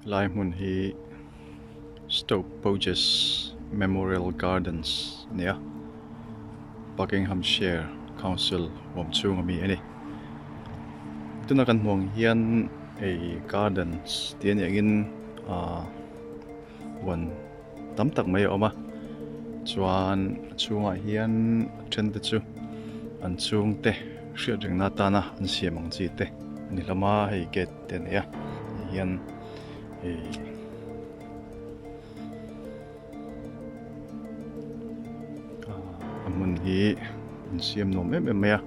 Lai hmun hi Stoke Poges Memorial Gardens a ni a, Buckinghamshire Council huam chhung ami a ni. Tuna kan hmuh ang hian hei gardens tih a nih angin ahh huan tam tak mai a awm a, chuan a chhungah hian a then te chu an chhungte hriat rengna atana an siam ang chi te a ni hlawm a, hei gate te a nei a hei hian ih a hmun hi an siam nuam em em mai a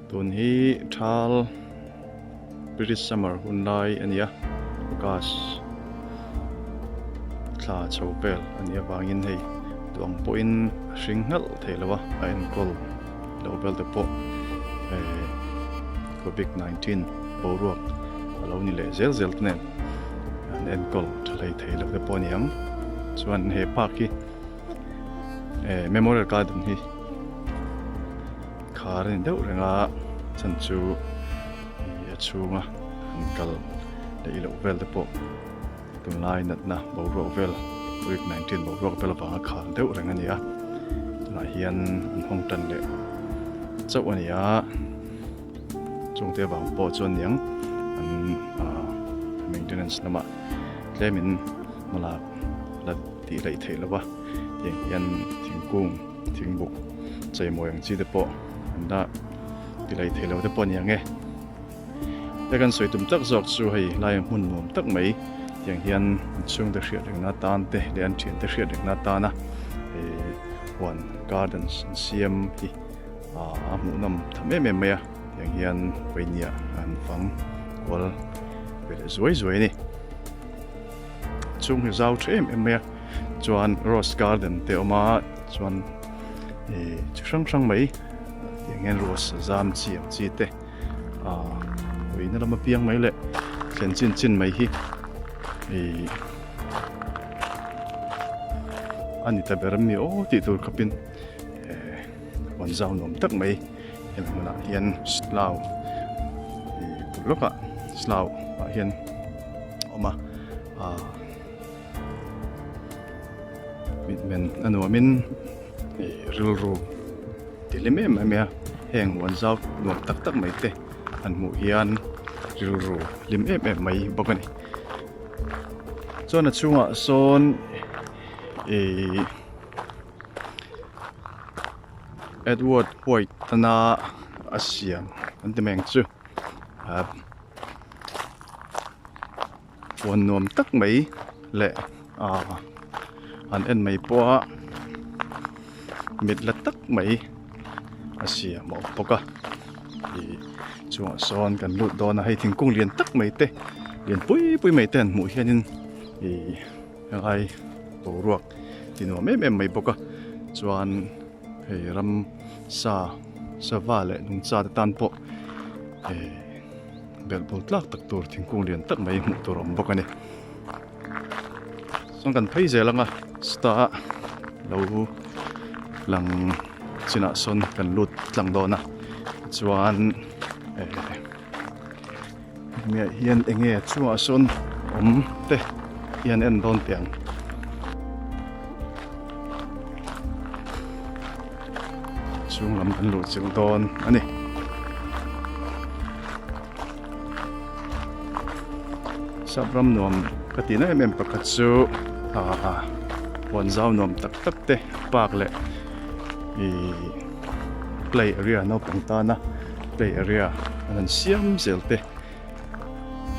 tun hi thal British summer hun lai a ni a August thla chho vel a nih avangin hei duang pawhin a hring nghalh thei lo a a enkawl loh vel te pawh eh covid 19 boruak a lo ni leh zel zel te nen an enkawl tha hlei thei lo te pawh a ni ang chuan he park hi eh memorial garden hi khar a ni deuh reng a chhan chu ih a chhunga an kal leh loh vel te pawh tunlai natna boruak vel covid 19 boruak vel avanga khar deuh reng a ni a tunah hian an hawng tan leh chauh a ni a. Chungte avang pawh chuan niang an ah maintenance lamah tlemin hmalak la tih laih theih lo va tiang hian thingkung thingbuk cheimawi ang chi te pawh an la ti laih theih lo te pawh a ni ang e. He kan sawi tum tak zawk chu hei laia hmun nuam tak mai tiang hian an chhungte hriat rengna atan te leh an thiante hriat rengna atana hei huan gardens an siam hi. A hmuhnawm tham em em mai a tiang hian pawihnia an fang kual ve leh zuai zuai a ni chung hi zau tha em em mai a chuan rose garden te a awm a chuan ih chi hrang hrang mai tiang hian rose zam chi ang chi te ah pawihna lama piang mai leh thlen chin chin mai hi ih a ni ta ber a mi aw tih tur khawpin. Huan zau nuam tak mai hemi hmunah hian slough ih bul lawkah slough ah hian a awm a ah mitmen a nuamin ih rilru ti hlim em em mai a heng huan zau nuam tak tak mai te han hmuh hian rilru hlim em em mai bawk a ni chuan a chhungah sawn ih. Edward White tana a siam an ti mai ang chu ah huan nuam tak mai leh ah an en mai pawh a mit la tak mai a siam a awm bawk a ih chungah sawn kan lut dawn a hei thingkung lian tak mai te lian pui pui mai te an hmuh hianin ih helai boruak ti nuam em em mai bawk a chuan hei ram sa sava leh nungcha te tan pawh eh belh bul tlak tak tur thingkung lian tak mai hmuh tur a awm bawk a ni chuan kan phei zel ang a star lo lang chinah sawn kan lut tlang dawn a chuan eh Hemiah hian eng nge chungah sawn awm te hian en dawn teh ang. Chhung lam kan luh chilh dawn a ni. Sap ram nuam ka tih na em em pakhat chu ah huan zau nuam tak tak te park leh ih play area naupang tana play area an han siam zel te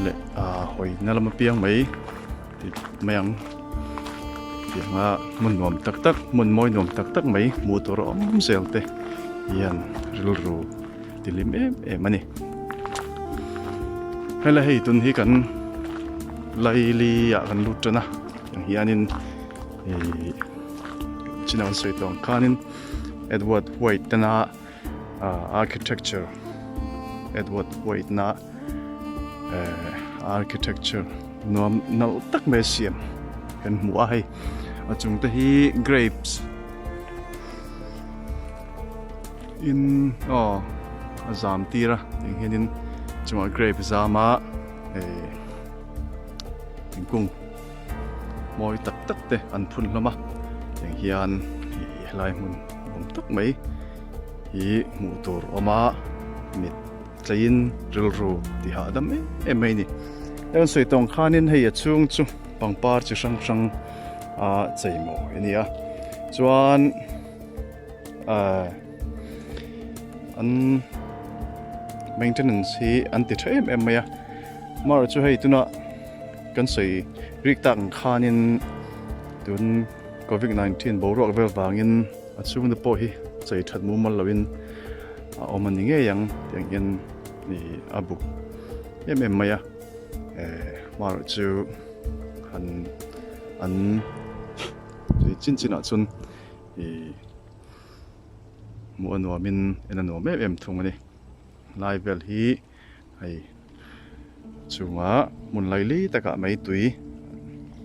leh ah hawi na lama piang mai tih mai ang tianga hmun nuam tak tak hmun mawi nuam tak tak mai hmuh tur a awm zel te hian rilru ti hlim em em a ni helai hei tun hi kan laili ah kan lut tan a tiang hianin ih chin ang sawi tawh ang khanin Edward White tena Architecture Edward White na architecture nuam nalh tak mai a siam kan hmu a hei a chung te hi grapes in aw a zam tir a tiang hianin chungah grape zam a eh. thingkung mawi tak tak te an phun hlawm a tiang hian ih helai hmun awm tak mai hi hmuh tur awm a mit tleiin rilru ti hahdam em em mai a ni. Heng sawi tawng khanin hei a chhung chu pangpar chi hrang hrang a chei mawi a ni a chuan ahh an maintenance hi an ti tha em em mai a amaherawhchu chu hei tuna kan sawi rik tak ang khanin tun covid 19 boruak vel vangin a chhungte pawh hi chei that mumal loin a awm a ni ngei ang tiang hian ih a buk em em mai a eh amaherawhchu han an chin chinah chuan ih hmuh a nuamin en a nuam em em thung a ni lai vel hi hei chungah hmun laili takah mai tui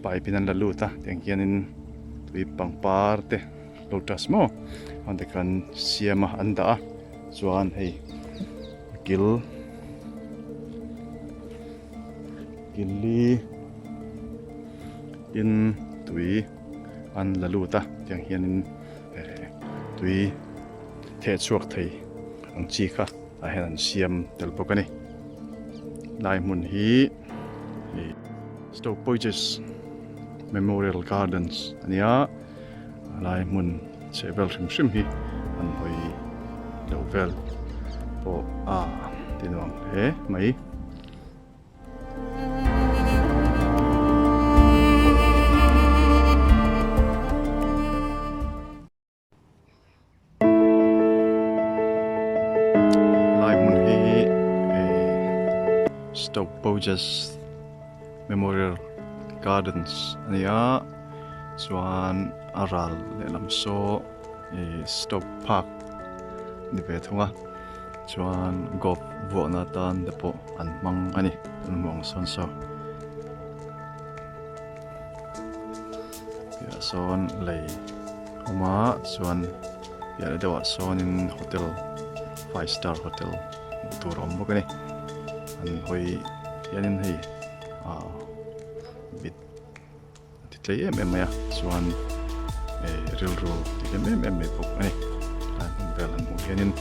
pipe in an la lut a tiang hianin tui pangpar te lotus maw ang te khan siam a an dah a chuan hei a kil kil li in tui an la lut a tiang hianin eh tui theh chhuak thei ang chi kha ah hian an siam tel bawk a ni lai hmun hi ih Stoke Poges Memorial Gardens a ni a lai hmun chheh vel hrim hrim hi an hawi lo vel pawh a ti nuam hle mai. Lai hmun hi eh Stoke Poges Memorial Gardens a ni a chuan a ral lehlam saw ih Stoke Park a ni ve thung a chuan golf vuahna atan te pawh an hmang a ni an hmu ang sawn saw. Piahah sawn lei a awm a chuan piah leh deuhah sawnin hotel five star hotel hmuh tur a awm bawk a ni an hawi hianin hei ah mit a ti tlei em em mai a chuan eh rilru ti hlim em em mai bawk a ni helai hmun vel han hmuh hianin.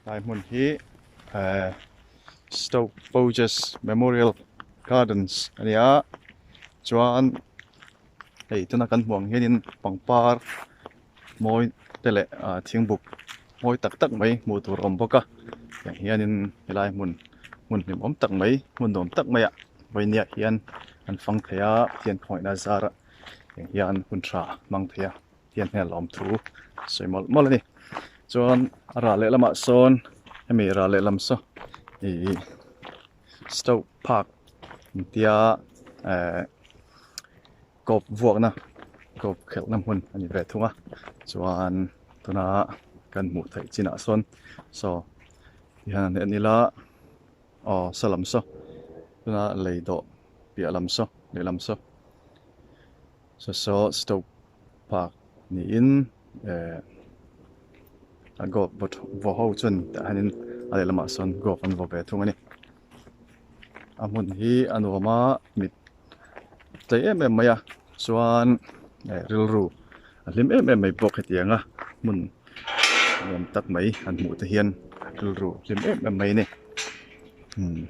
Lai hmun hi eh Stoke Poges Memorial Gardens a ni a chuan hei tuna kan hmuh ang hianin pangpar mawi te leh ah thingbuk mawi tak tak mai hmuh tur a awm bawk a tiang hianin helai hmun hmun hlimawm tak mai hmun nuam tak maiah vawinia hian an fang thei a Pathian khawngaihna zarah tiang hian hun tha hmang thei a. hian hmel a awm thu sawi mawlh mawlh a ni chuan a rah leh lamah sawn hemi rah leh lam saw ihh stoke park an tia ehh kawp vuakna kawp khelhna hmun a ni ve thung a chuan tuna kan hmuh theih chinah sawn saw tihian an en ila aw saw lam saw tuna lei dawh piah lam saw lehlam saw. Saw saw stoke park niin eh a golf vaw vaw ho chuan tah hianin a lehlamah sawn golf an vaw ve thung a ni a hmun hi a nuam a mit tlei em em mai a chuan eh rilru a hlim em em mai bawk hetiang a hmun nuam tak mai han hmuh te hian rilru hlim em em mai a ni umm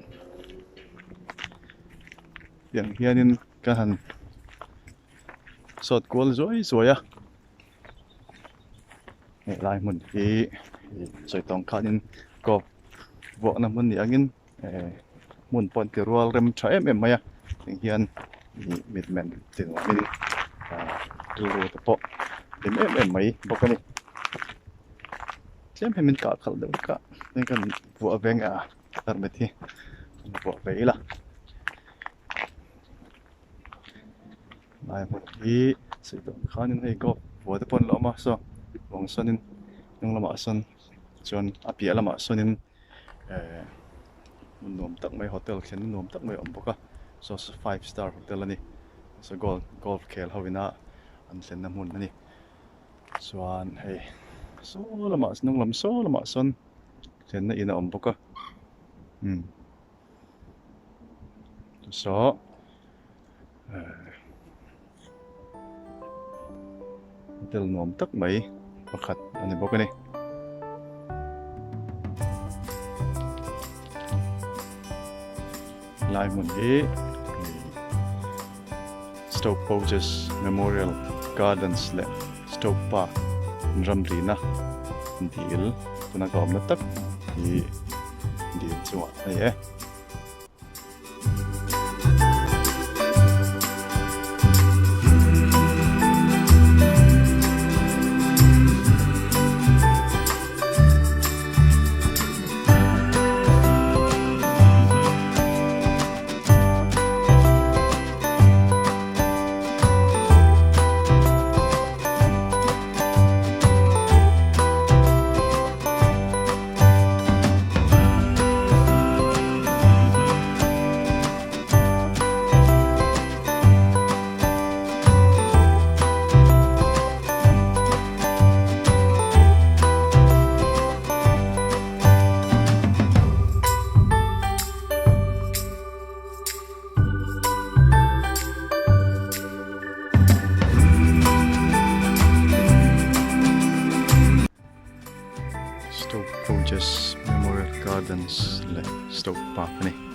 tiang hianin. Ka han sawt kual zuai zuai a helai hmun hi sawi tawng khanin kawp vuahna hmun ni angin eh hmun pawh an ti rual rem tha em em mai a tiang hian ih mit men ti nuamin ah rilru te pawh hlim em em mai bawk a ni tlem hian min kah khalh deuh vek a heng kan vuah veng a tarmit hi an vuah ve ila. Lai hmun hi sawi tawh ang khanin hei golf vua te pawh an la awm a saw vawng sawnin hnung lamah sawn chuan a piah lamah sawnin ehh hmun nuam tak mai hotel thlenna nuam tak mai a awm bawk a saw saw five star hotel a ni saw golf golf khel ho ina an thlenna hmun a ni chuan hei saw lamah hnung lam saw lamah sawn thlenna in a awm bawk a. Umm saw hotel nuam tak mai pakhat a ni bawk a ni. Lai hmun hi Stoke Poges Memorial Gardens leh Stoke Park ramrina dil tuna ka awmna tak hi dil chungah a ni e. Stoke Poges Memorial Gardens leh Stoke Park a ni.